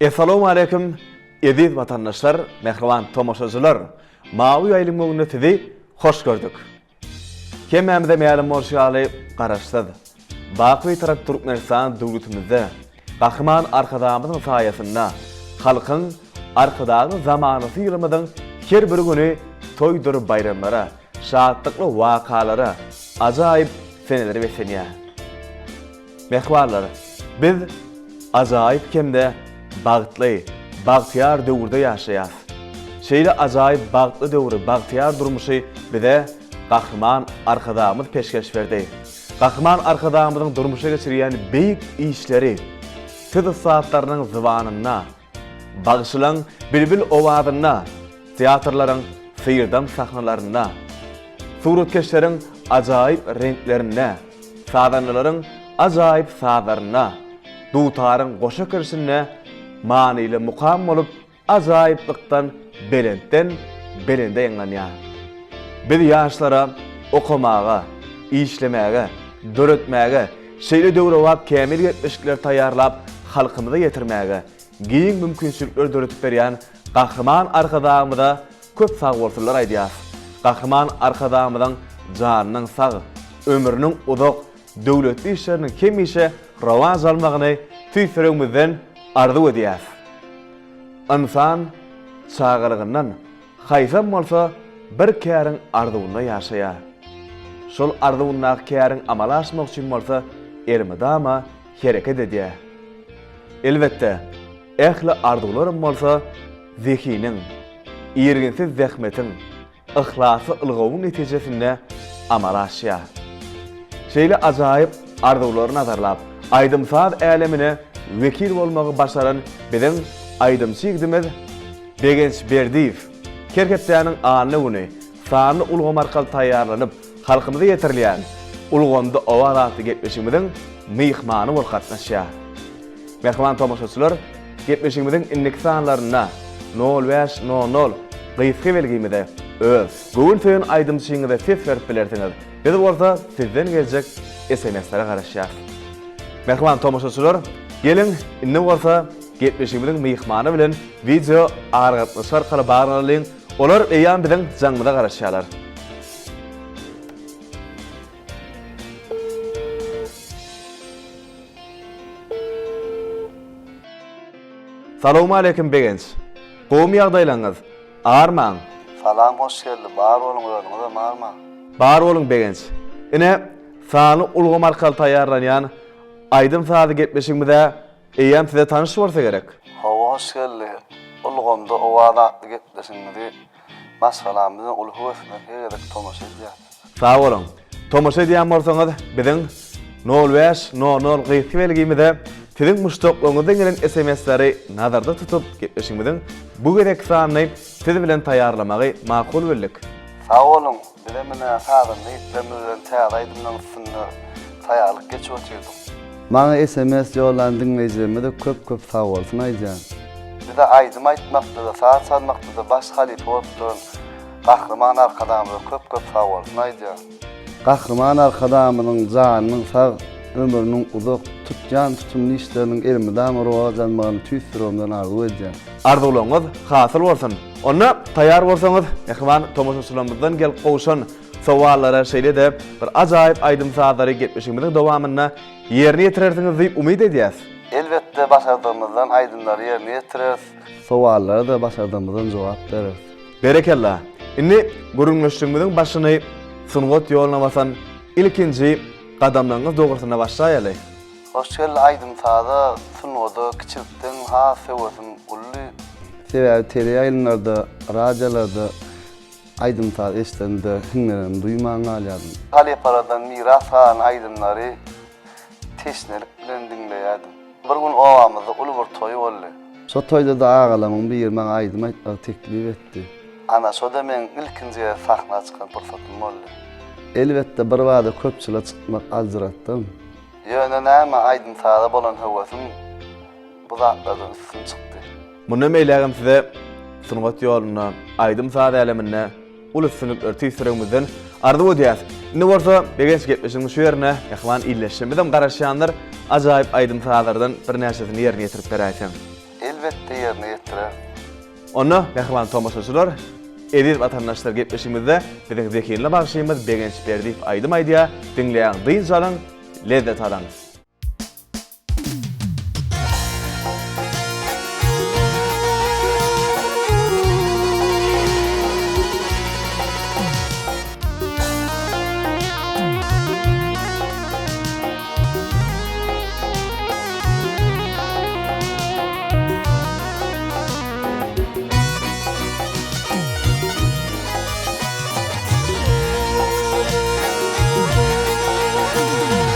Essalawmaleýkim eziz watandaşlar, mähriban tomaşajylar! Mawy ýaýlym öňünde sizi hoş gördük. Hemmämize mälim bolşy ýaly, Garaşsyz, baky Bitarap Türkmenistan döwletimizde Gahryman Arkadagymyzyň saýasynda Halkyň Arkadagly zamanasy ýylymyzyň her bir güni toýdur baýramlara, şatlykly wakalara, ajaýyp senelere beslenýär. Mähribanlar, biz ajaýyp hem-de bagtly, bagtyýar döwürde ýaşaýas. Şeýle ajaýyp bagtly döwri, bagtyýar durmuşy bize Gahryman Arkadagymyz peşgeş berdi. Gahryman Arkadagymyzyň durmuşa geçirýän beýik işleri söz ussatlarynyň zybanynda, Bagşylaň bilbil owazynda, teatrlaryň syrdam sahnalarynda, suratkeşleriň ajaýyp reňklerinde, sazandalaryň ajaýyp sazlarynda, dutaryň goşa kirşinde manyly mukam bolup ajaýyplykdan belentden belende ýaňlanýar. Biz ýaşlara okamaga, işlemäge, döretmäge, şeýle döwrebap kämil gepleşikleri taýýarlap halkymyza ýetirmäge giň mümkinçilikleri döredip berýän Gahryman Arkadagymyza köp sagbolsunlar aýdýas. Gahryman Arkadagymyzyň janynyň sag, ömrüniň uzak, döwletli işleriniň hemişe rowaç almagyny tüýs ýüregimizden arzuw edýäs. Ynsan çagalygyndan haýsam bolsa bir käriň arzuwynda ýaşaýar. Şol arzuwyndaky käriň amala aşmagy üçin bolsa elmydama hereket edýär. Elbetde, ähli arzuwlaram bolsa zehiniň, irginsiz zähmetiň, yhlasly ylgawyň netijesinde amala aşýar. Şeýle ajaýyp arzuwlary nazarlap, aýdym-saz älemine wekil bolmagy başaran biziň aýdymçy ýigidimiz Begenç Berdiýew her hepdäniň anna güni sanly ulgam arkaly taýýarlanyp, halkymyza ýetirilýän Ulgamda owaz atly gepleşigimiziň myhmany bolup gatnaşýar. Mähriban tomaşaçylar, gepleşigimiziň indiki sanlarynda nol bäş nol nol gysga belgimize öz göwün söýen aýdymçyňyza ses berip bilersiňiz. Biz bolsa sizden geljek SMS-lere garaşýarys. Mähriban tomaşaçylar, geliň, indi bolsa gepleşigimiziň myhmany bilen wideo aragatnaşyk arkaly baglanalyň. Olar eýýäm biziň jaňymyza garaşýarlar. Salowmaleýkim Begenç. Gowumy ýagdaýlaňyz? Armaň. Salam Hoşgeldi, bar boluň özüňizem armaň. Bar boluň Begenç. Ine, sanly ulgam arkaly taýýarlanýan aýdym-sazly gepleşigimiz-ä eýýäm size tanyş bolsa gerek. Hawa Hoşgeldi, Ulgamda owaz atly gepleşigiňizi maşgalam bilen uly höwes bilen her gezek tomaşa edýäs. Sag boluň. Tomaşa edýän bolsaňyz biziň nol bäş nol nol gysga belgimize siziň muşdaklygyňyzdan gelen SMS-leri nazarda tutup gepleşigimiziň bu gezekki sanyny siz bilen taýýarlamagy makul bildik. Sag boluň, bizem ine sazanda ýigitlerimiz bilen täze aýdymlaryň üstünde taýýarlyk geçip otyrdyk. Maňa sms ýollan diňleýjilerime-de köp-köp sagbolsun aýdýan. Bize aýdym aýtmakda-da, saz çalmakda-da baş halypa bolup duran Gahryman Arkadagymyza köp-köp sagbolsun aýdýan. Gahryman Arkadagymyzyň janynyň sag, ömrüniň uzak, tutýan tutumly işleriniň elmydama rowaç almagyny tüýs ýüregimden arzuw edýän. Arzuwlaryňyz hasyl bolsun! Onda taýýar bolsaňyz, mähriban tomaşaçylarymyzdan gelip gowşan sowallara şeýle-de bir ajaýyp aýdym-sazlary gepleşigimiziň dowamynda ýerine ýetirersiňiz diýip umyt edýäs. Elbetde başardygymyzdan aýdymlary ýerine ýetireris. Sowallara-da başardygymyzdan jogap bereris. Berekella! Indi gürrüňleşligimiziň başyny sungat ýoluna basan ilkinji gadamlaryňyz dogrusynda başlaýaly. Hoş geldi aýdym-saza, sungata kiçilikden has höwesim uldy. Sebäbi teleýaýlymlarda, radiolarda aýdym-saz eşidemde hiňlenenimi duýman galýardym. Halypalardan miras galan aýdymlary teşnelik bilen diňleýärdim. Bir gün obamyzda uly bir toý boldy. Şo toýda-da agalamyň biri maňa aýdym aýtmagy teklip etdi. Ana, şo-da meň ilkinji gezek sahna çykan pursatym boldy. Elbetde, birbada köpçülige çykmak aljyratdym. Ýöne näme, aýdym-saza bolan höwesim bu zatlardan üstün çykdy. Mundan beýlägem size sungat ýolunda, aýdym-saz äleminde uly üstünlikleri tüýs ýüregimizden arzuw edýäs. Indi bolsa Begenç gepleşigiň şu ýerine mähriban ildeşlermizem garaşýandyr, ajaýyp aýdym-sazlardan birnäçesini ýerine ýetirip beräýseň. Elbetde ýerine ýetirerin. Onda mähriban tomaşaçylar, eziz watandaşlar gepleşigimizde biziň zehinli bagşymyz Begenç Berdiýew aýdym aýdýar, diňleýäň dynç alyň, lezzet alyň.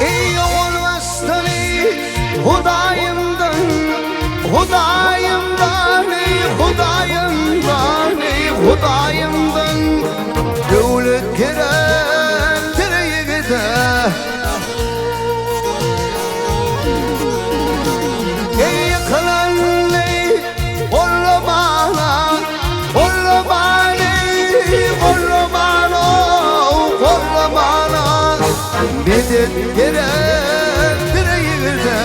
Eý owal başdan eý Hudaýymdan Hudaýymdan eý Hudaýymdan eý Hudaýymdan Döwlet gerekdir ýigide Eý ýykylan eý gollamana Gollaman eý gollamana Gollamana Medet gerekdir ýigide.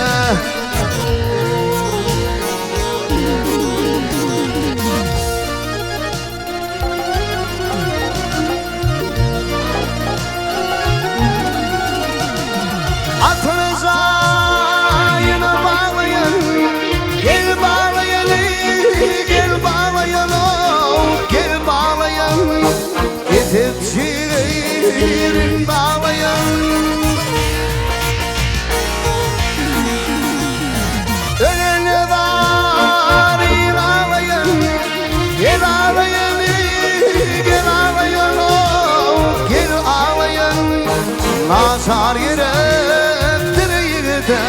Atyny jaýyna baglaýan, Gel baglaýaly, gel baglaýaly-ow, gel baglaýan, Kesip şirin baglaýan. Ölene zaryn aglaýan, Gel aglaýaly, gel aglaýaly-ow, gel aglaýan, Naçar gerekdir ýigide.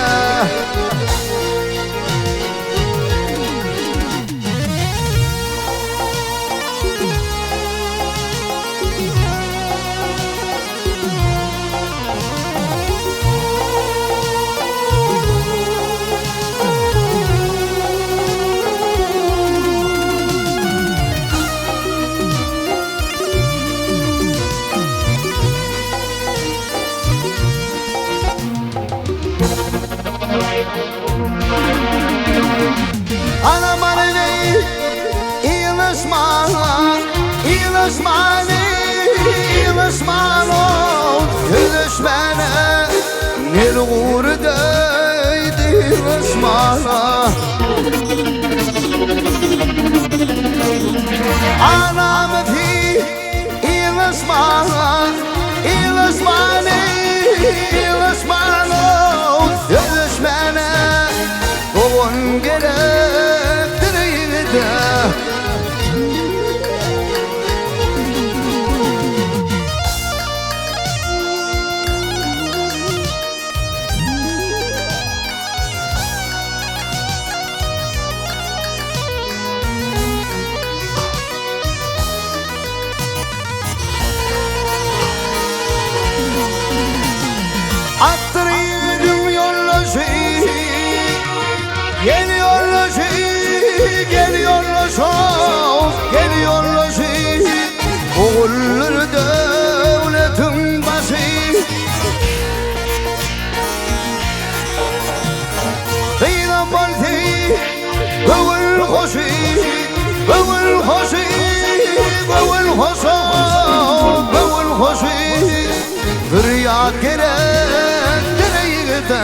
Anam eý, ýylyşman, ýylyşman eý, ýylyşman ol sözleşmäne Nel gury deýdi ýylyşmana Anam eý, ýylyşman, ýylyşman eý, ýylyşman ol sözleşmäne Dogan gerekdir ýigide. Atdyr ýigidiň ýoldaşy, Gel ýoldaşy, gel ýoldaşow, gel ýoldaşy, Oguldyr döwletiň başy. Gyzam bolsy, göwün hoşy, Göwün hoşy, göwün hoşow, göwün hoşy, Zürýat gerekdir ýigide.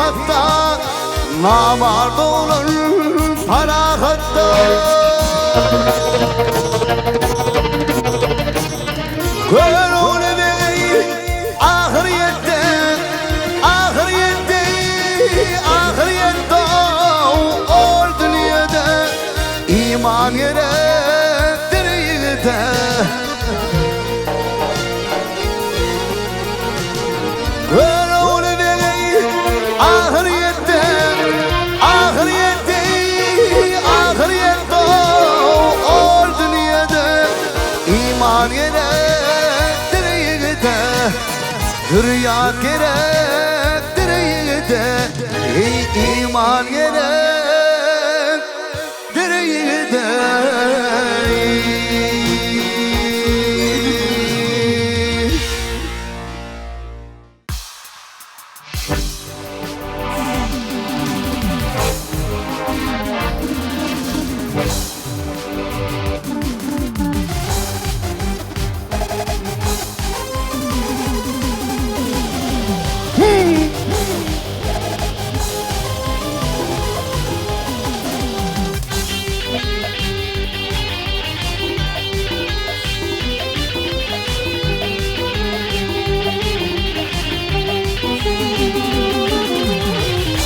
Hakykatda namart oglan parahatda. Görogly begi ahyr ýetdi, ahyr ýetdi, ahyr ýetdi ol dünýede iman gerekdir ýigide. Görogly begi ahyr ýetdi, ahyr ýetdi, ahyr ýetdi ol dünýede iman gerekdir ýigide, zürýat gerekdir ýigide, eý iman gerekdir ýigide.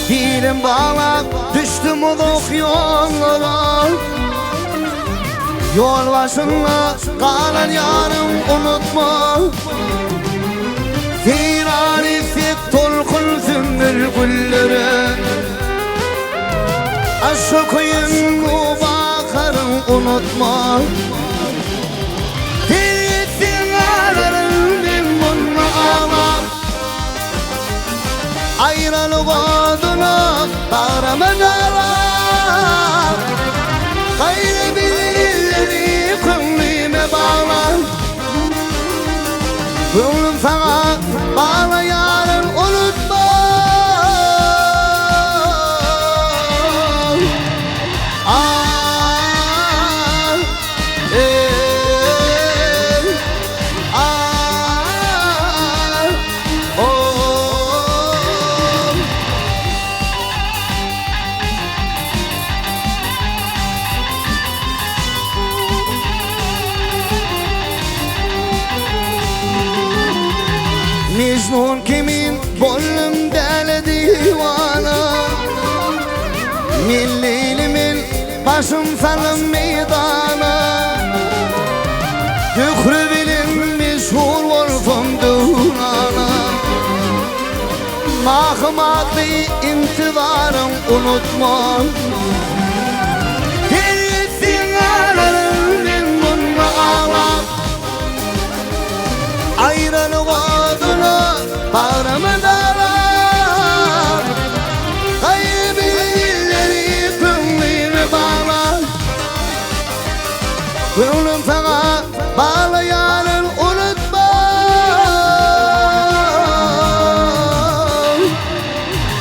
Dilim baglap düşdüm uzak ýollara Ýol başynda galan ýarym unutma Seýran etsek tolkun sümbül güllere Aşa köýen bakaryn unutma Sen gitseň galaryn men munda aglap Aýralyk oduna bagrymy darap Gaýry bir illeri köňlüme baglap Köňlüm saňa bagly ýarym unutma Ah, ey, ah, oh. Mejnun kimin boldum däli diwana Men Leýli men başym salym meýdana Zöhre bilen meşhur bolsam döwrana Mahym atly intizaryň unutma Sen gitseň galaryn men munda aglap Aýralyk oduna bagrymy darap Gaýyp illeri köňlüme baglap Köňlüm saňa bagly ýarym unutma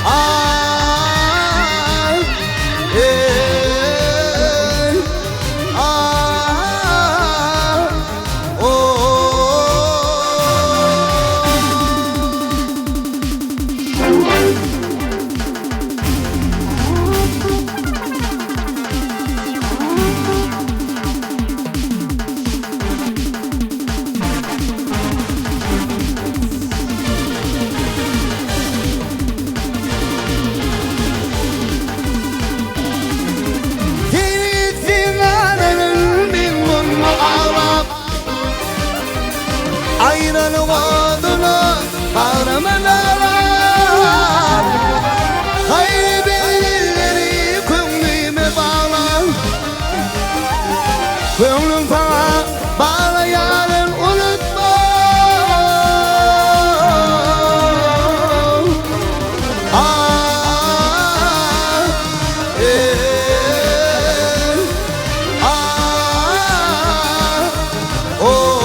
Ah, ey, ah, oh. Sen galaryn men munda aglap Aýralyk oduna bagrymy darap Gaýyp elleri köňlüme baglap Köňlüm saňa bagly ýarym unutma Ah, ey, ah, oh.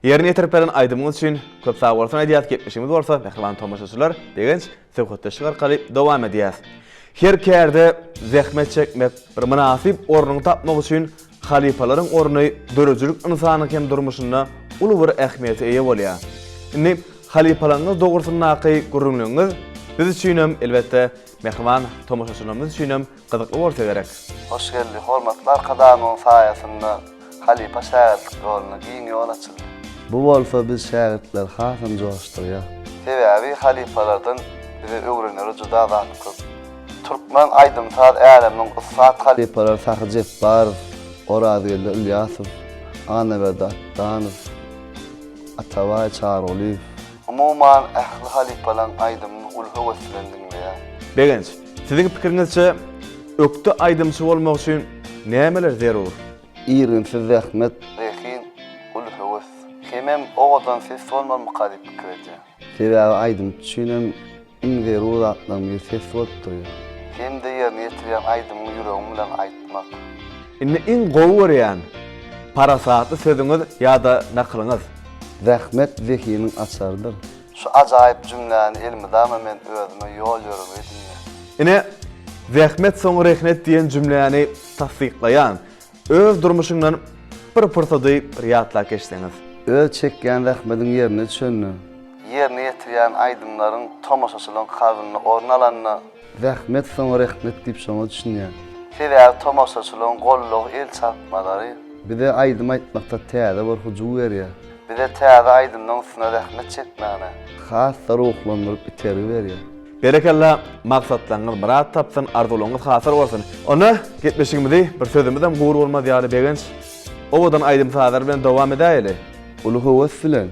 Ýerine ýetirip beren aýdymyňyz üçin köp sag bolsun aýdýas, gepleşigimiz bolsa mähriban tomaşaçylar Begenç söhbetdeşlik arkaly dowam edýäs. Her kärde zähmet çekmek, bir mynasyp ornuňy tapmak üçin halypalaryň orny döredijilik ynsanyň hem durmuşynda uly bir ähmiýete eýe bolýar. Indi halypalaryňyz dogrusyndaky gürrüňleriňiz biz üçinem, elbetde, mähriban tomaşaçylarymyz üçinem gyzykly bolsa gerek. Hoşgeldi, hormatly Arkadagymyzyň saýasynda halypa-şägirtlik ýoluna giň ýol açyldy. Bu bolsa biz şägirtleri hasam joşdurýar. Sebäbi halypalardan bize öwrenere juda zat köp. Türkmen aýdym-saz äleminiň ussat halypalary Sahy Jepbarow, Orazgeldi Ylýasow, Annaberdi Atdanow, Atabaý Çarygulyýew. Umuman, ähli halypalaryň aýdymyny uly höwes bilen diňleýän. Begenç, siziň pikiriňizçe, ökde aýdymçy bolmak üçin nämeler zerur? Irginsiz zähmet. Zehin, uly höwes. Hemem owadan ses bolmalymyka diýip pikir edýän. Sebäbi aýdymçy üçinem iň zerur zatlaryň biri ses bolup durýar. Hem-de ýerine ýetirýän aýdymyňy ýüregiň bilen aýtmak. Indi iň gowy görýän parasatly sözüňiz ýa-da nakylyňyz? Zähmet zehiniň açarydyr. Şu ajaýyp jümläni elmydama men özüme ýol-ýörelge edinýän. Ine, Zähmet soňy rehnet diýen jümläni tassyklaýan öz durmuşyňdan bir pursady bir ýatlap geçseňiz. Öz çekýän zähmediň ýerine düşende. Ýerine ýetirýän aýdymlaryň tomaşaçylaryň kalbynda orun alanda. Zähmet soňy rehnet diýip şoňa düşünýän. Sebäbi tomaşaçylaryň goldawy el çarpmalary. Bize aýdym aýtmakda täze bir hyjuw berýär. Bize täze aýdymlaryň üstünde zähmet çekmäne. Has-da ruhlandyryp itergi berýär. Berekella maksatlaryňyz myrat tapsyn arzuwlaryňyz hasyl bolsun. Onda gepleşigimizi bir sözümizem gury bolmaz ýaly Begenç owadan aýdym sazlar bilen dowam edäýeli. Uly höwes bilen.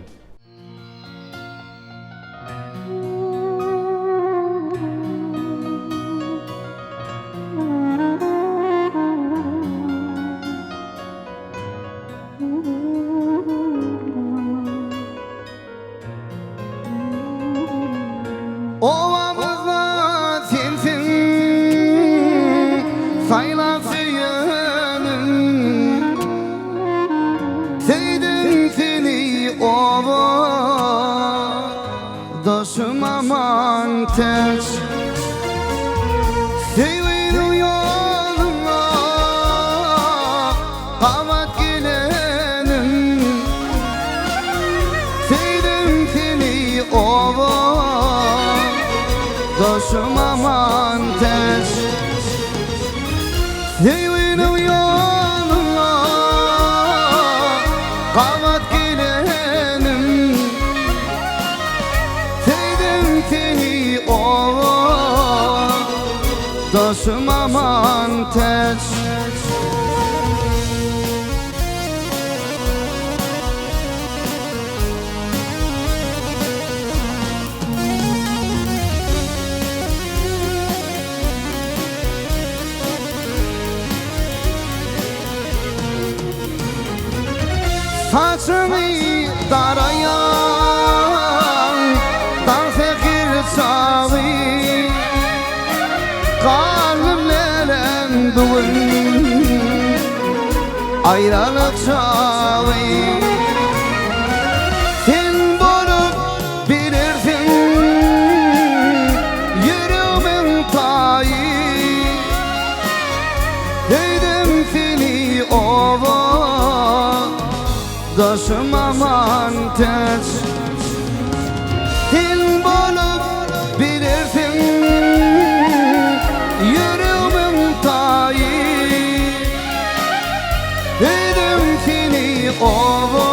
Obamyzda sensiň saýlap söýenim Söýdüm seni oba daşym aman täç Söýginiň ýoluna gabat gelenim Söýdüm seni oba Daşym aman täç Söýginiň ýoluna Gabat gelenim Söýdüm seni oba Daşym aman täç. Saçyňy daraýan daň säher çagy Galym lälem bu gün Aýralyk çagy Sen bolup bilersiň Ýüregimiň taýy Söýdüm seni oba Daşym aman täç Sen bolup bilersiň Ýüregimiň taýy Söýdüm seni oba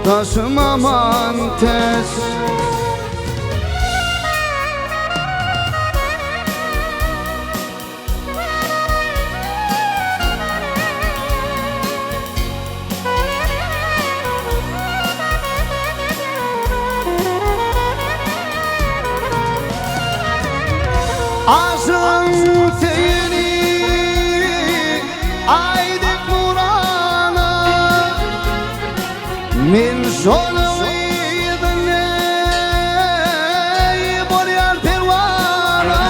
Daşym aman täç. Aşygyň söýeni Aý dek nurana Men şonuň yzynda bolýan perwana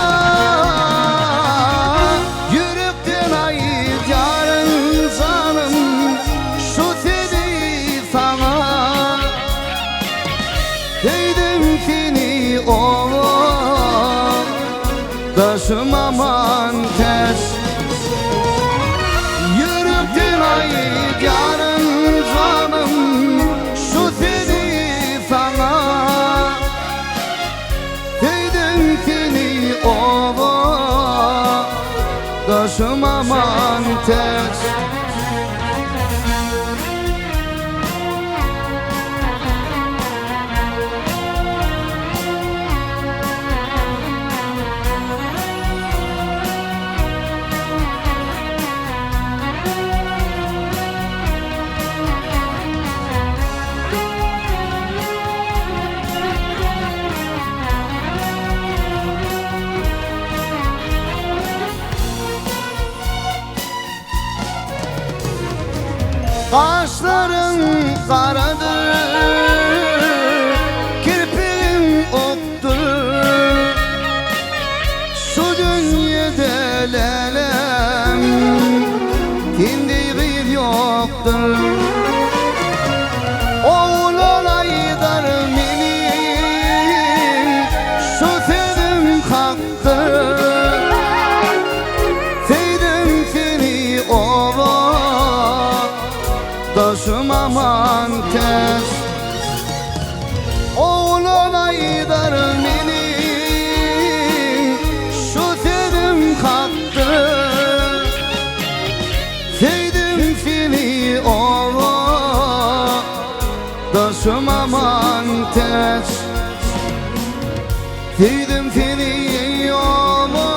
Ýürekden aýdýaryn janym şu sözi. Daşym aman täç. Ýürekden aýdýaryn janym şu seni saňa. Söýdüm seni oba Daşym aman täç. Gaşlaryň garadyr, kirpigiň okdur. Şu dünýede lälem, sen deý gyz ýokdur. Oglan aýdar meniň şu sözüm hakdyr. Söýdüm seni oba, daşym aman täç. Oglan aýdar meniň şu sözüm hakdyr. Söýdüm seni oba, daşym aman täç. Söýdüm seni oba,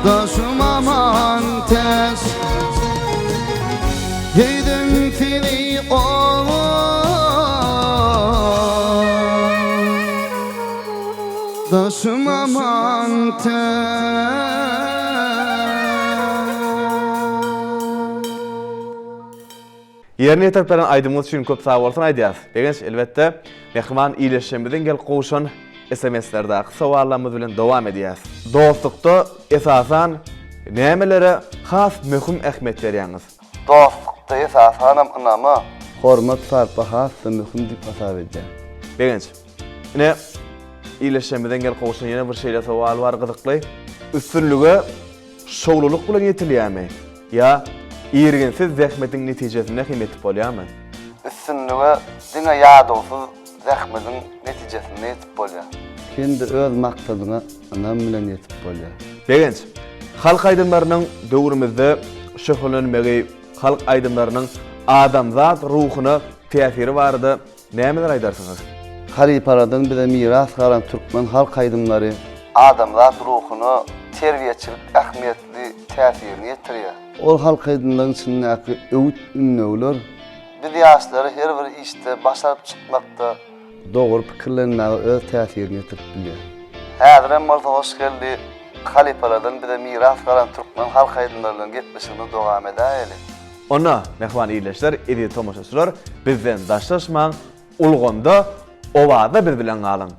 daşym aman täç. Söýdüm seni oba, daşym aman täç. Ýerine ýetirip beren aýdymyňyz üçin köp sag bolsun aýdýas. Begenç elbetde mähriban ildeşlerimiziň gelip gowşan SMS-lerdäki sowallarymyz bilen dowam edýäs. Dostlukda esasan nämelere has möhüm ähmiýet berýäňiz? Dostlukda esasanam ynama. Hormat sarpa has-da möhüm diýip hasap edýän. Begenç. Ine ildeşlerimizden gelip gowşan ýene bir şeýle sowal bar gyzykly. Üstünlige Şowlulyk bilen ýetilýärmi ýa irginsiz zähmetiň netijesinde hem ýetip bolýarmy? Üstünlige diňe ýadawsyz zähmediň netijesinde ýetip bolýar. Hem-de öz maksadyňa ynam bilen ýetip bolýar. Begenç, halk aýdymlarynyň döwrümizde şöhlelenmegi, halk aýdymlarynyň adamzat ruhuna täsiri barada Nämeler aýdarsyňyz? Halypalardan bize miras galan türkmen halk aýdymlary. Adamzat ruhuna terbiýeçilik ähmiýetli täsirini ýetirýär. Ol halk aýdymlaryň içindäki öwüt-ündewler. Biz ýaşlary her bir işde baş alyp çykmakda. Dogry pikirlenmäge öz täsirini ýetirip bilýär. Häzirem bolsa Hoşgeldi halypalardan bize miras galan türkmen halk aýdymlary bilen gepleşigimizi dowam edäýeli. Onda, mähriban ildeşler, eziz tomaşaçylar, bizden daşlaşmaň, ulgamda, owazda biz bilen galyň!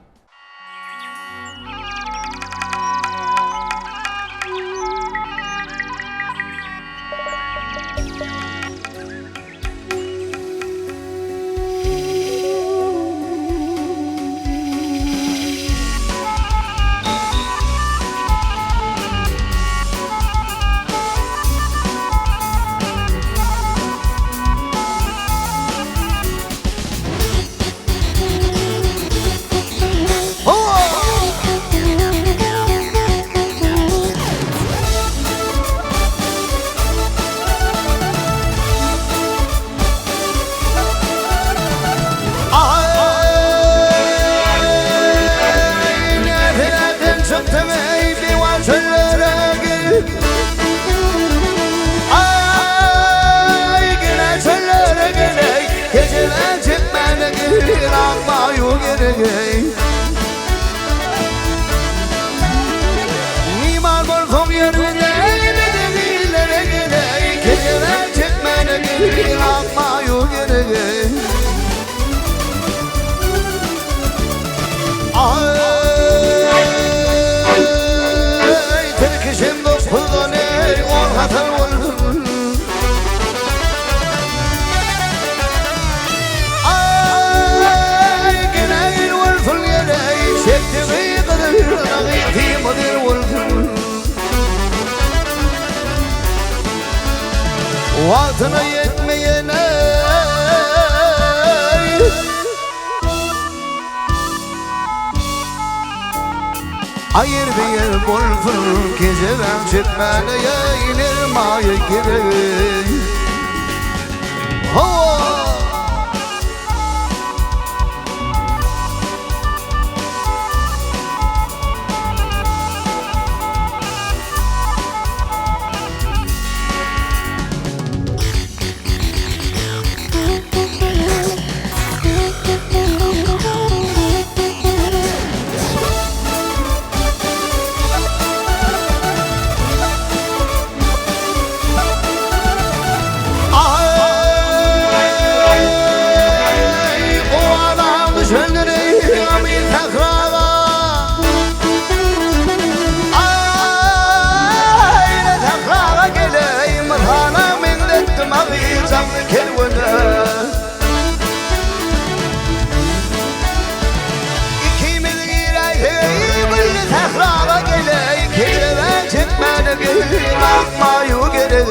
Wagtyna ýetmeýän Aýyr-beýir bolsun kejebäň çekmäne ýeýler maýa gerek. Hawa! Aý, owazam düşendir ýamin sähraga. Aý, sähraga geleý, mysala meňzetdim agyjam kerwene. Ikimiz giräýsek, gülli sähraga geleý, Kerwen çekmäne bir akmaýu gerek.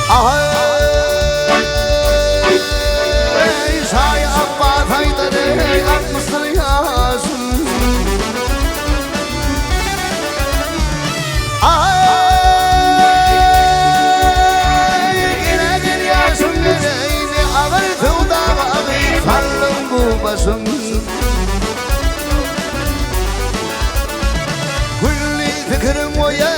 Aý, Şaý Apbas aýdar, eý, altmyşdyr ýaşym. Aý, gele-gel ýaşym geleýni, agyr söwdaga agyr saldym bu başym. Gülli pikirim oýa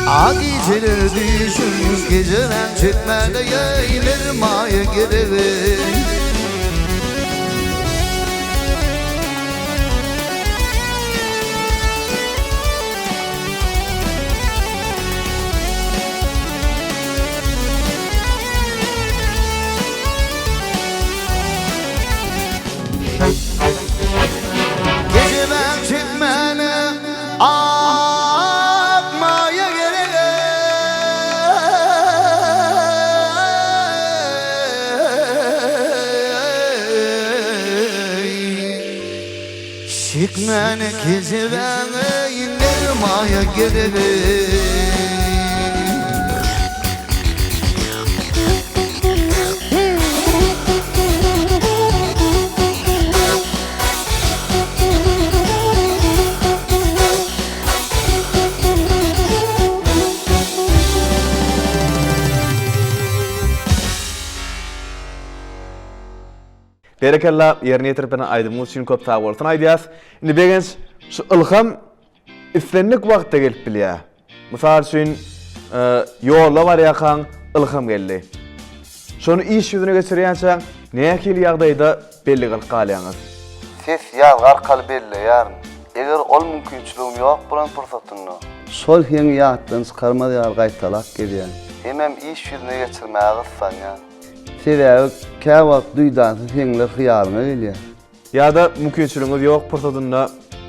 A gijeler düşüm geceler çekmede ýeýler maýa geregi. Geceler çekmene akmaya gerek. Çekmene geceler indirmaya gerek. Berekella ýerine ýetirip beren aýdymyňyz üçin köp sag bolsun aýdýas. Indi Begenç şu ylham islendik wagtda gelip bilýär. Mysal üçin, ýolda barýarkaň ylham geldi. Şony iş ýüzüne geçirýänçäň nähili ýagdaýda belli gylyp galýaňyz? Ses ýazgy arkaly belleýärin. Eger ol mümkinçiligim ýok bolan pursatynda. Şol heňi ýatdan çykarmaz ýaly gaýtalap gelýän. Hemem iş ýüzüne geçirmäge gyssanýan. Sebäbi käwagt duýdansyz heňler hyýalyňa gelýär. Ýa-da mümkinçiligiňiz ýok pursatynda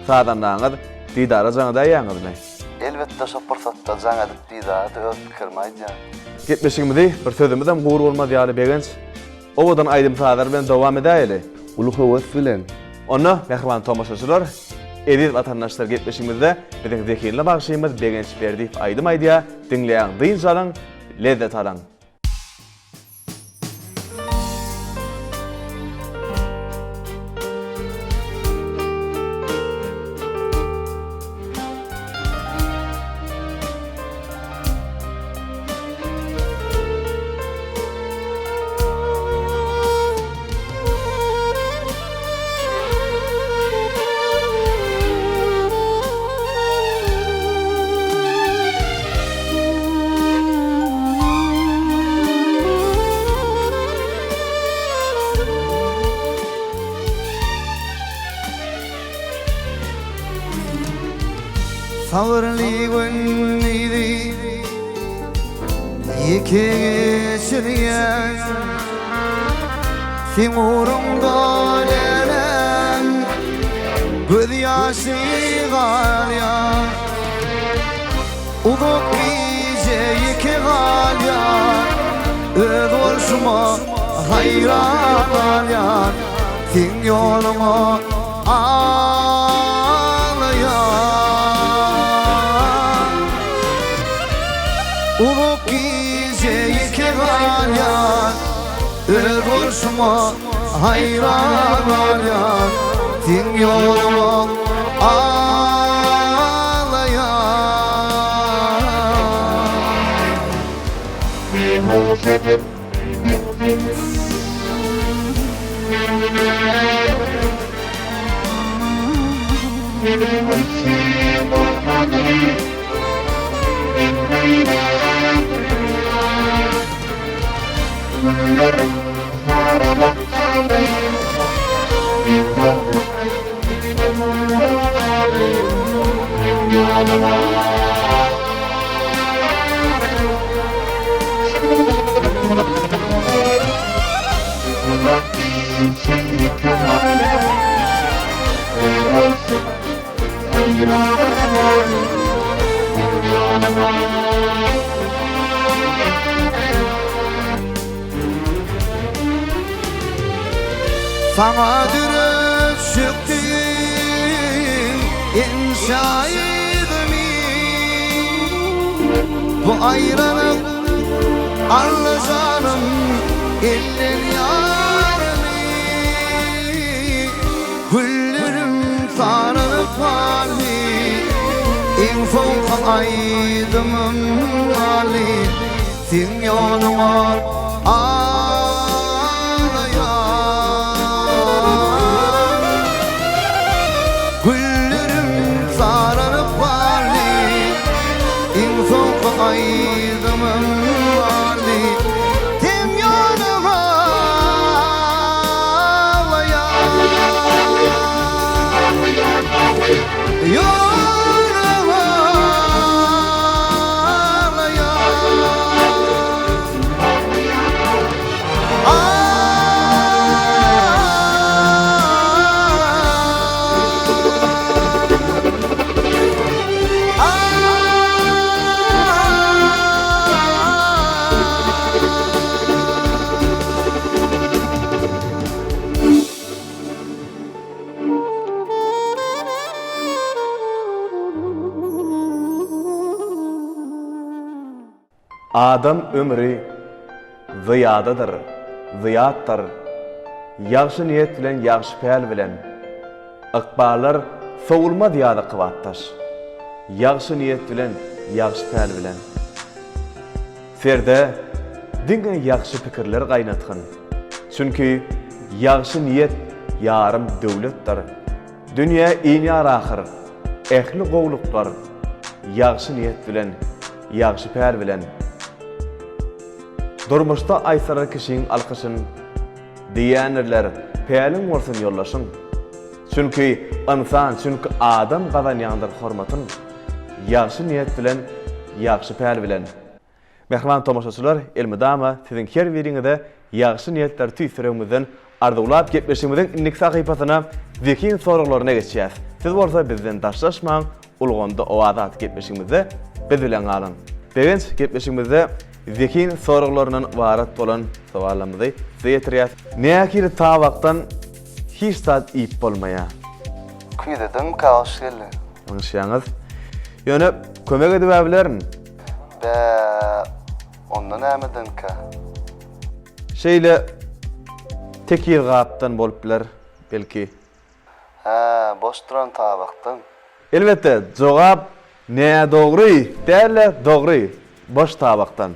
sazandaňyz Didara jaň edäýýäňizmi? Elbetde şo pursatda jaň edip Didara-da öz pikirimi aýdýan. Gepleşigimizi bir sözümizem gury bolmaz ýaly Begenç, owadan aýdym-sazlar bilen dowam edäýeli. Uly höwes bilen. Onda, mähriban tomaşaçylar, eziz watandaşlar gepleşigimizde biziň zehinli bagşymyz Begenç Berdiýew aýdym aýdýar, diňleýäň dynç alyň, lezzet alyň. Sabyrly gündizi ýeke geçirýän Seň ugruňda läläm gözýaşy galýar Uzak gije ýeke galýan Öz bolşuma haýran galýan. Seň ýoluňa aglaýan. Uzak gije ýeke galýan, Öz bolşuma haýran galýan, Seň ýoluňa aglaýan. Saňa dürüşükdim inşaýydymy Bu aýralyk Allajanym elden ýarymy Güllerim saralyp galdy Iň soňky aýdymym galdy Seň ýoluňa aglaýan Güllerim saralyp galdy Iň soňky aýdymym galdy Seň ýoluňa aglaýan Ýoluňa Adam ömri zyýadadyr, zyýatdyr. Ýagşy niýet bilen ýagşy päl bilen. Ykballar sowulmaz ýaly kybapdaş. Ýagşy niýet bilen ýagşy päl bilen. Serde diňe ýagşy pikirler gaýnatgyn. Çünki ýagşy niýet ýarym döwletdir. Dünýä inýär ahyr, ähli gowluklar ýagşy niýet bilen, ýagşy päl bilen. Durmuşda aýsyrar kişiň alkyşyn, Diýýändirler, päliň bolsun ýoldaşyň. Çünki ynsan, çünki adam gazanýandyr hormatyn, Ýagşy niýet bilen, ýagşy päl bilen. Mähriban tomaşaçylar, elmydama siziň her biriňize ýagşy niýetleri tüýs ýüregimizden arzuwlap gepleşigimiziň indiki sahypasyna zehin soraglaryna geçýäs. Siz bolsa bizden daşlaşmaň, Ulgamda Owaz atly gepleşigimizde biz bilen galyň. Begenç gepleşigimizde zehin soraglaryndan ybarat bolan sowallarymyzy size ýetirýäs. Nähili tabakdan hiç zat iýip bolmaýar? Küýzedenmikä hoş geldi. Ýalňyşýaňyz. Ýöne kömek edib-ä bilerin. Bä, onda nämedenkä? Şeýle tekiz gapdan bolup biler, belki. Hä, boş duran tabakdan. Elbetde, jogap nädogry däl-de, dogry, boş tabakdan.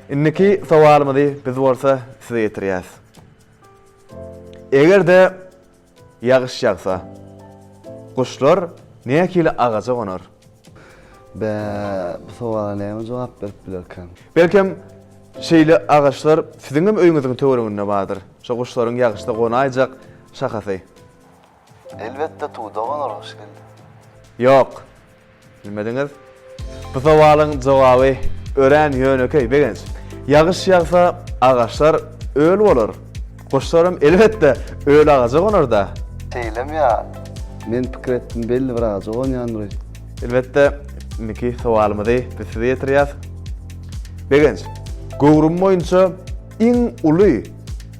Indiki sowalymyzy biz bolsa size ýetirýäs. Eger-de Ýagyş ýagsa, guşlar nähili agaja gonar? Bä, bu sowala näme jogap berip bilerkäm? Belkem, şeýle agaçlar siziňem öýüňiziň töwereginde bardyr? Şo guşlaryň ýagyşda gonaýjak şahasy. Elbetde, tuda gonar, hoş geldi. Ýok. Bilmediňiz. Bu sowalyň jogaby örän ýönekeý, Begenç. Ýagyş ýagsa, agaçlar öl bolar. Guşlaram elbetde öl agaja gonar-da. Şeýlemi ýa? Men pikir etdim belli bir agaja gonýandyr öýdüp. Elbetde, indiki sowalymyzy biz size ýetirýäs. Begenç, göwrümi boýunça iň uly.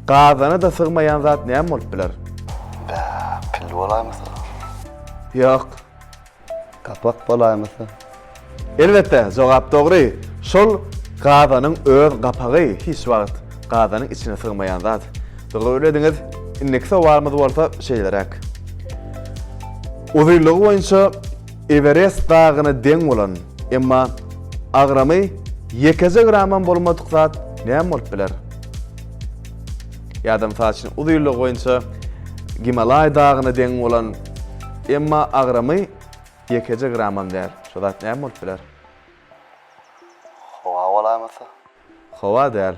Gazana-da sygmaýan zat näme bolup biler? Bä, pil bolaýmasa? Ýok. Gapak bolaýmasa? Elbetde, jogap dogry. Şol gazanyň öz gapagy hiç wagt gazanyň içine sygmaýan zat. Dogry bilediňiz. Indiki sowalymyz bolsa şeýleräk. Uzynlygy boýunça Ewerest dagyna deň bolan, emma agramy ýekeje gramam bolmadyk zat näme bolup biler? Ýa-da mysal üçin uzynlygy boýunça Gimalaý dagyna deň bolan, emma agramy ýekeje gramam däl. Şo zat näme bolup biler? Howa bolaýmasa? Howa däl.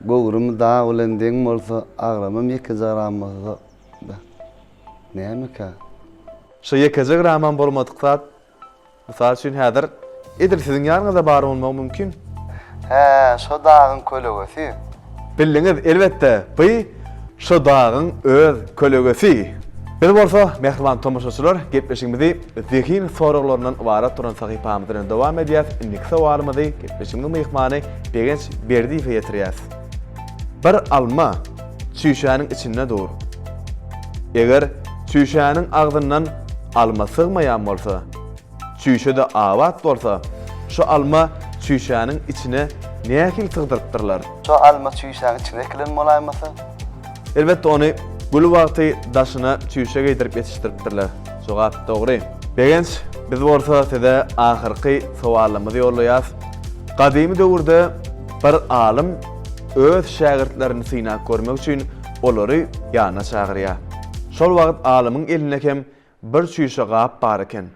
Göwrümi dag bilen deň bolsa, agramam ýekeje gram bolsa, nämekä? Şo ýekeje gramam bolmadyk zat Mysal üçin häzir edil siziň ýanyňyzda bar bolmagy mümkin. Hä, şo dagyň kölegesi. Bildiňiz, elbetde, by şo dagyň öz kölegesi. Biz bolsa, mähriban tomaşaçylar, gepleşigimizi zehin soraglaryndan ybarat duran sahypamyz bilen dowam edýäs. Indiki sowalymyzy gepleşigimiziň myhmany Begenç Berdiýewe ýetirýäs. Bir alma çüýşäniň içinde dur. Eger çüýşäniň agzyndan alma sygmaýan bolsa, çüýşe-de abat bolsa, şu alma çüýşäniň içine nähili sygdyrypdyrlar? Şu alma çüýşäniň içine ekilen bolaýmasa? Elbetde ony gül wagty daşyna çüýşe geýdirip ýetişdiripdirler. Jogap dogry. Begenç, biz bolsa size ahyrky sowalymyzy ýollaýas. Gadymy döwürde bir alym öz şägirtlerini synap görmek üçin olary ýanyna çagyrýar. Şol wagt alymyň elinde hem bir çüýşe gap bar eken.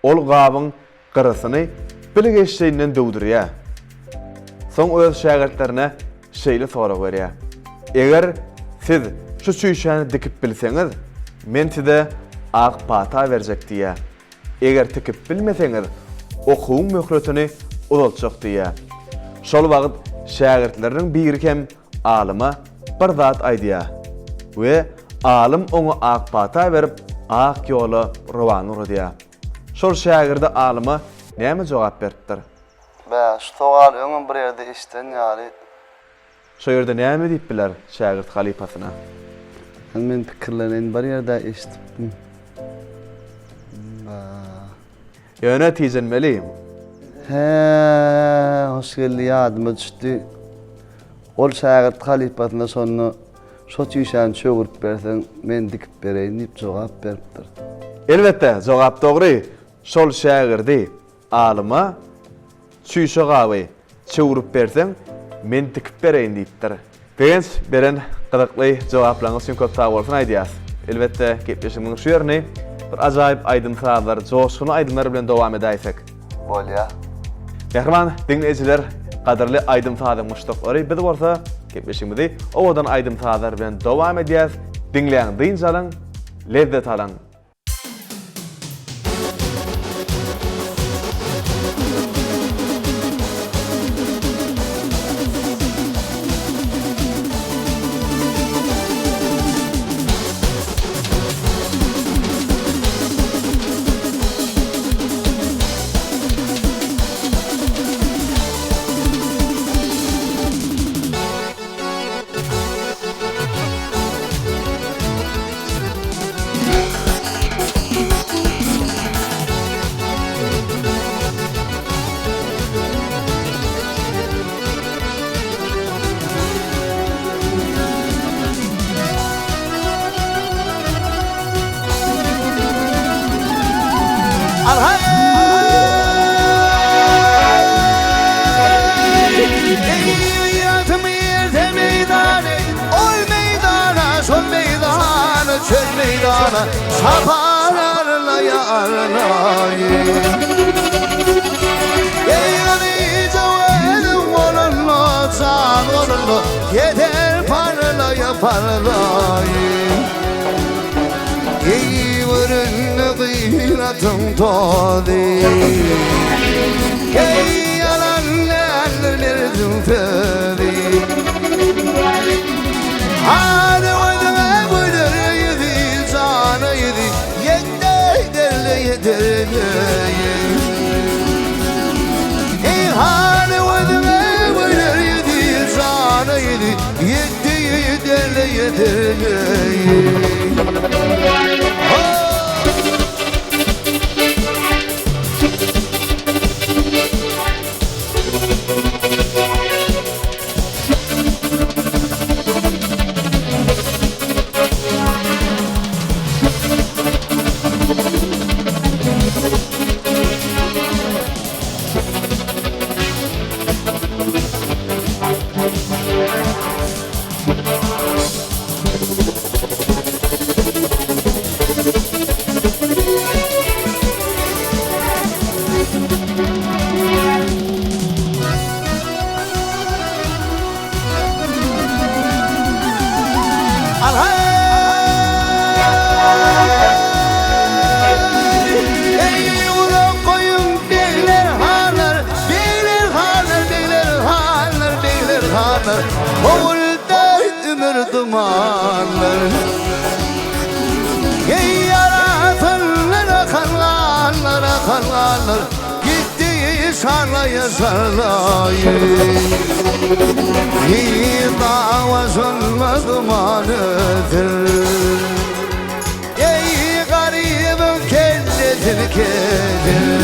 Ol gabyň gyrasyny bilgeşleýinden döwdürýär. Soň öz şägirtlerine şeýle sorag berýär, Eger siz şu çüýşäni dikip bilseňiz, men size ak pata berjek diýýär. Eger tikip bilmeseňiz, okuwyň möhletini uzaltjak diýýär. Şol wagt şägirtleriniň biri hem alyma bir zat aýdýar we alym oňa ak pata berip, ak ýola rowana ugradýar. Şol şägirdi alyma näme jogap beripdir? Bä, şu sowaly öňem bir ýerde eşiden ýaly. Şo ýerde näme diýip biler şägirt halypasyna? Hany men pikirleneýin, bir ýerde eşidipdim. Ba. Ýöne tijenmeli. Hä, hoş geldi ýadyma düşdi. Ol şägirt halypasyna şonda şo çüýşäni çöwrüp berseň, men dikip bereýin diýip jogap beripdir. Elbetde, jogap dogry. Şol şägirdi alyma Çüýşe gaby çöwrüp berseň, men dikip bereýin diýipdir. Begenç, beren gyzykly jogaplaryňyz üçin köp sag bolsun aýdýas. Elbetde, gepleşigimiziň şu ýerini bir ajaýyp aýdym-sazlar, joşgunly aýdymlar bilen dowam edäýsek. Bolýa. Mähriban diňleýjiler, gadyrly aýdym-sazyň muşdaklary, biz bolsa gepleşigimizi owadan aýdym-sazlar bilen dowam edýäs. Diňläň, dynç alyň, lezzet alyň! ýeteýin. Eý gulak goýuň begler hanlar, begler hanlar, begler hanlar, begler hanlar, Ogulda ümür dumanlar. Eý ýarasynlar akan ganlar, akan ganlar, Gitdi şarlaýa şarlaýa. Eý dawaşynda duman öter. Eý garybyň kellesini keser.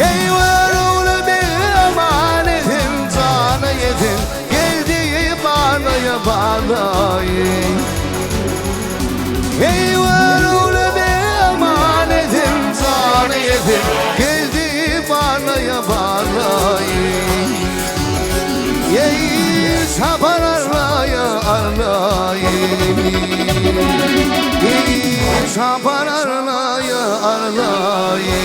Eý Görogly beg aman esen jana ýeten geldi balaýa balaýy. Eý Görogly beg aman esen jana ýeten geldi balaýa balaýy. Eý çapan arlaýa arlaýy. Eý çapan arlaýa arlaýy.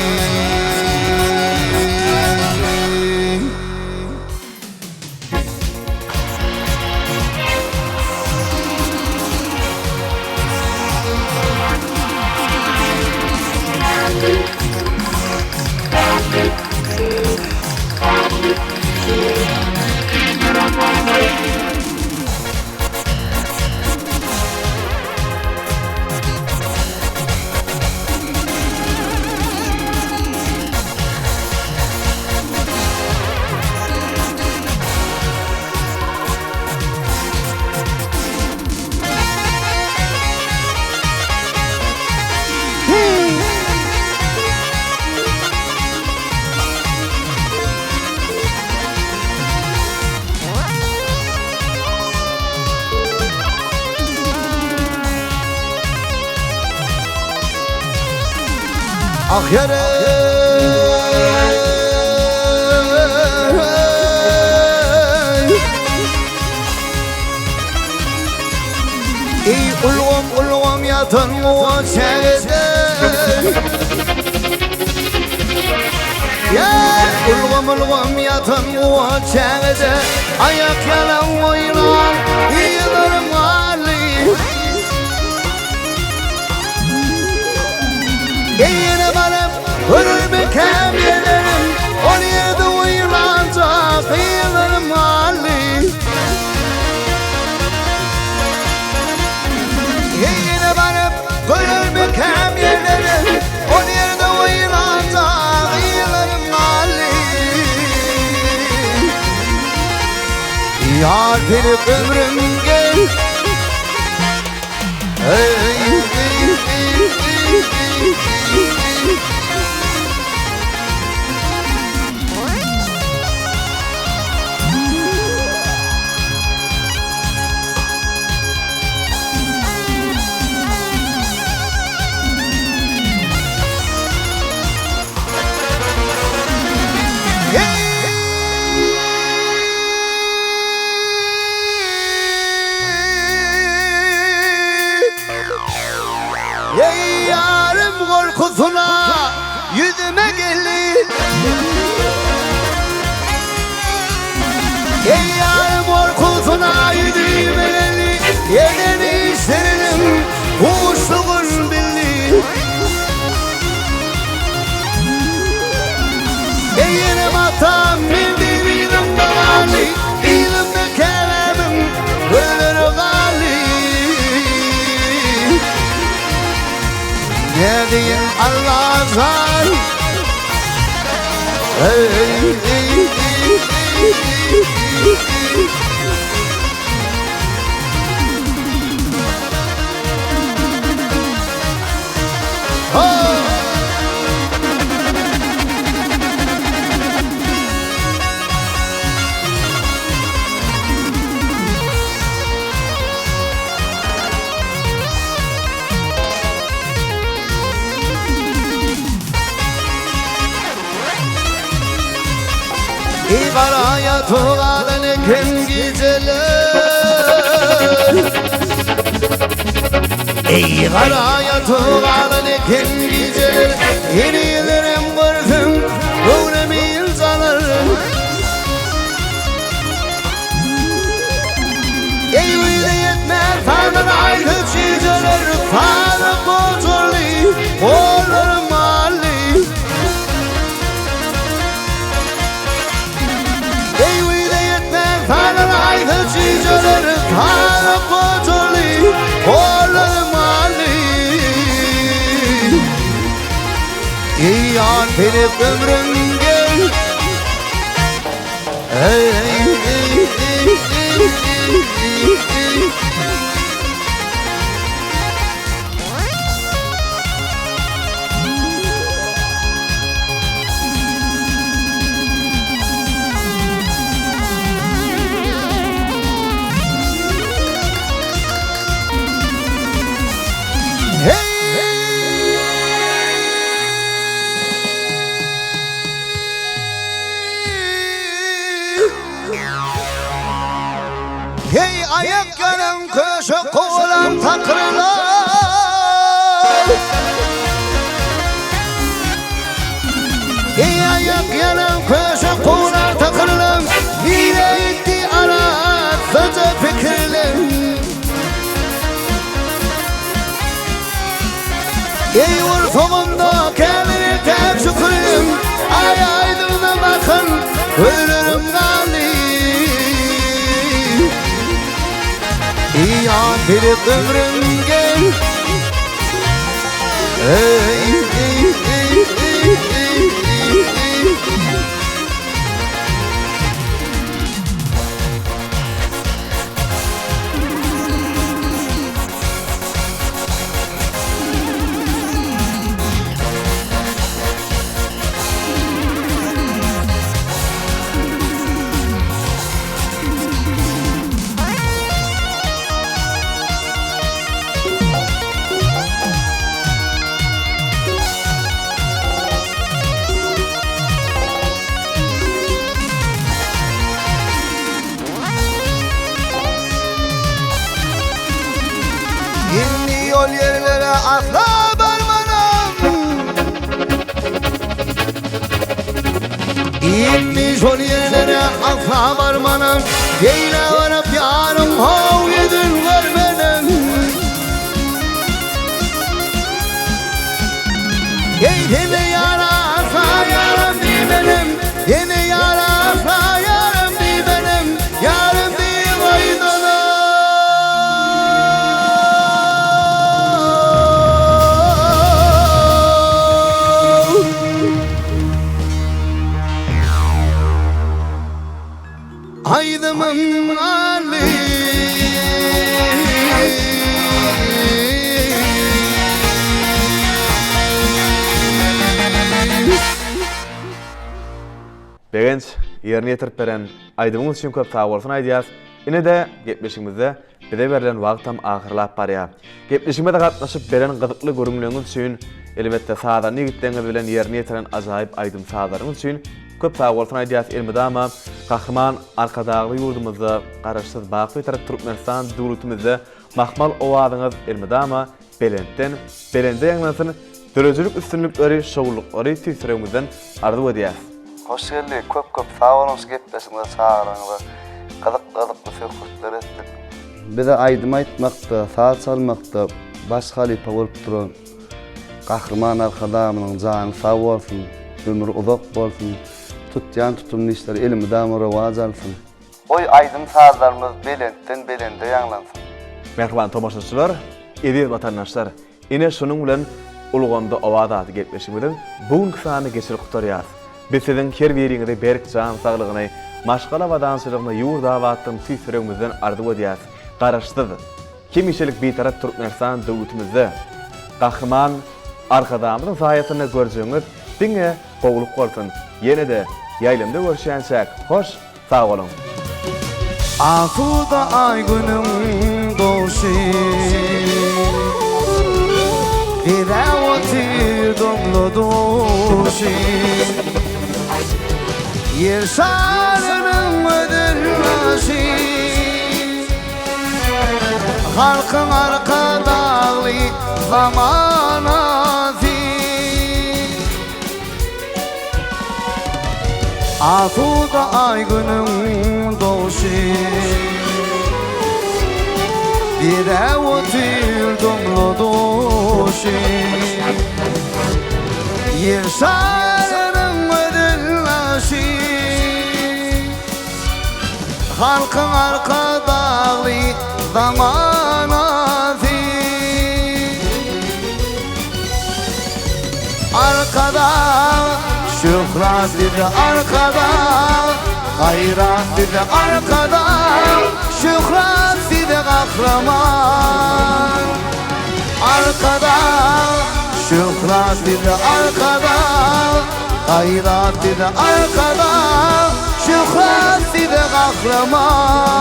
Ah ýere Eý ulgam ulgam ýatan gowa çägede Ýa ulgam ulgam ýatan gowa çägede Aýak ýalan goýlan ýylarym galdy Eýene baryp görürmikäm ýelerim Ol ýerde oýlanjak ýylarym galdy Eýene baryp görürmikäm ýelerim Ol ýerde oýlanjak ýylarym galdy Ýar berip ömrüm gel Ey yarım korkusuna yüzüme geldi. Ey yarım korkusuna yüzüme geldi. Yeden işlerinin kuşluğun bildi. Eýenem atam bildi yzymda galdy, Yzymda käbämiň gözleri galdy. Nädeýin Allajan, eý. ýata galan eken gijeler. Eý gara ýata galan eken gijeler, Henizlerem görsem göwnüm ynjalar. Eý güýze ýetmän sanan aýda çijeler, Sazyp gojaldy, gollarym aldy. Eý güýze ýetmän sanan aýda çijeler, Sazyp gojaldy, gollarym aldy. Eý ýar pelek ömrüm gel. Hey ayak yaran köşe kovalan takırlar Hey ayak yaran köşe kovalan takırlar Yine gitti arat saca fikirler Eý gursagymda kämil täk şükürim, Aý aýdyňda bakan gözlerim galdy. Ýa pelek ömrüm gel. Eý eý eý eý eý eý. Indi ol ýerlere asla barmanam. Indi şol ýerlere asla barmanam. Beýle baryp ýaryň how ýüzün görmenem. Eý seni ýara asla ýarym diýmenem. Seni ýara asla ýarym diýmenem. Ýarym diýip aýdanam. Aýdymym galdy. Begenç, ýerine ýetirip beren aýdymyňyz üçin köp sagbolsun aýdýas. Ine-de, gepleşigimizde bize berlen wagtam ahyrlap barýar. Gepleşigimize gatnaşyp beren gyzykly gürrüňleriňiz üçin, elbetde sazanda ýigitleriňiz bilen ýerine ýetiren ajaýyp aýdym-sazlaryňyz üçin köp sagbolsun aýdýas. Elmydama Gahryman Arkadagly ýurdumyzda, Garaşsyz, baky Bitarap Türkmenistan döwletimizde mahmal owazyňyz elmydama belentden belende ýaňlansyn, döredijilik üstünlikleri, şowlulyklary tüýs ýüregimizden arzuw edýäs. Hoşgeldi köp köp sag boluň şu gepleşigiňize çagyranyňyza gyzykly gyzykly söhbetler etdik. Bize aýdym aýtmakda, saz çalmakda baş halypa bolup duran Gahryman Arkadagymyzyň jany sag bolsun, ömri uzak bolsun, tutýan tutumly işleri elmydama rowaç alsyn. Goý aýdym-sazlarymyz belentden belende ýaňlansyn. Mähriban tomaşaçylar, eziz watandaşlar, ine şunuň bilen Ulgamda owaz atly gepleşigimiziň bu günki sanyny geçirip gutarýarys. Biz siziň her biriňizi berk jan saglygyny, maşgala abadançylygyny, ýurt abatlygyny tüýs ýüregimizden arzuw edýäris. Garaşsyz, hemişelik Bitarap Türkmenistan döwletimizde Gahryman Arkadagymyzyň saýasynda görjegiňiz diňe gowulyk bolsun. Ýene-de ýaýlymda görüşýänçäk, hoş sag boluň! Asuda aý-günüň dogşy. Gezäp otyr doňly duşy. Ýer şarynyň. gözel başy. Halkyň arkadagly zamanasy. Asuda Aý-Günüň dogşy. Diräp otyr dumly duşy. Ýer şarynyň gözel başy. Halkyň arkadagly zamanasy. Arkadag, şöhrat size Arkadag, gaýrat size Arkadag, şöhrat size Gahryman. Arkadag, şöhrat size Arkadag, gaýrat size Arkadag, şöhrat size Gahryman.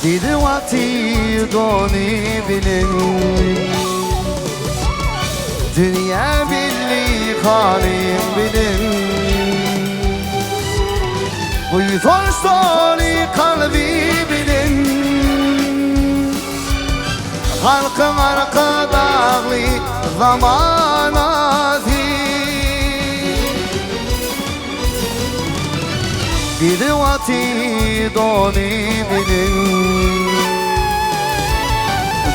Dili watyr dony biliň. Dünýä belli halyň biliň. Buýsanç doly kalby bilen. Halkyň arkadagly zamanasy. Dili waty dony biliň.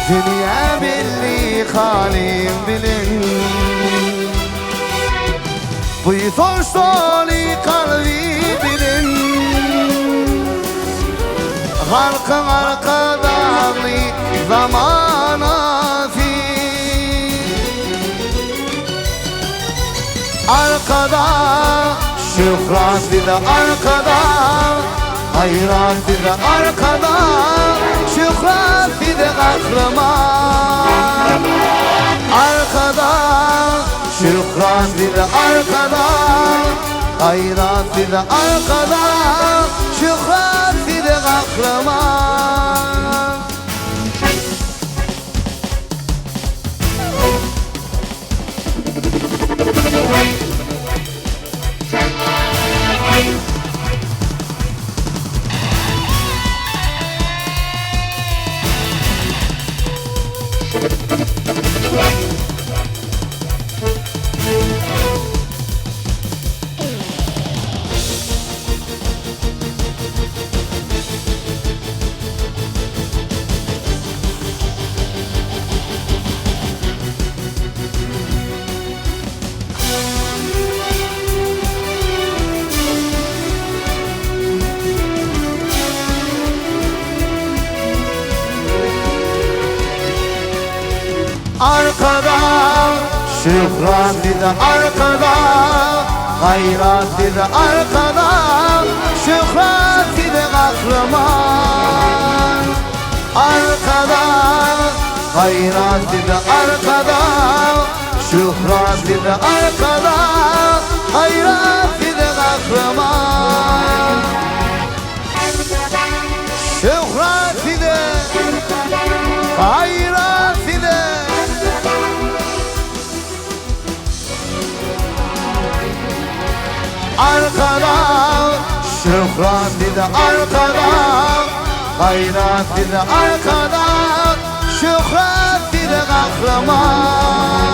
Dünýä belli halyň biliň. Buýsanç doly kalby bilen. Halkyň arkadagly zamanasy. Arkadag, şöhrat size Arkadag, gaýrat size Arkadag, şöhrat size Gahryman. Arkadag, şöhrat size Arkadag, gaýrat size Arkadag, şöhrat size Gahryman. Arkadag, şöhrat size Arkadag, gaýrat size Arkadag, şöhrat size Gahryman. Arkadag, gaýrat size Arkadag, şöhrat size Arkadag, gaýrat size Gahryman. Şöhrat size, gaýrat size. Arkadag, şöhrat size Arkadag, gaýrat size Arkadag, şöhrat size Gahryman.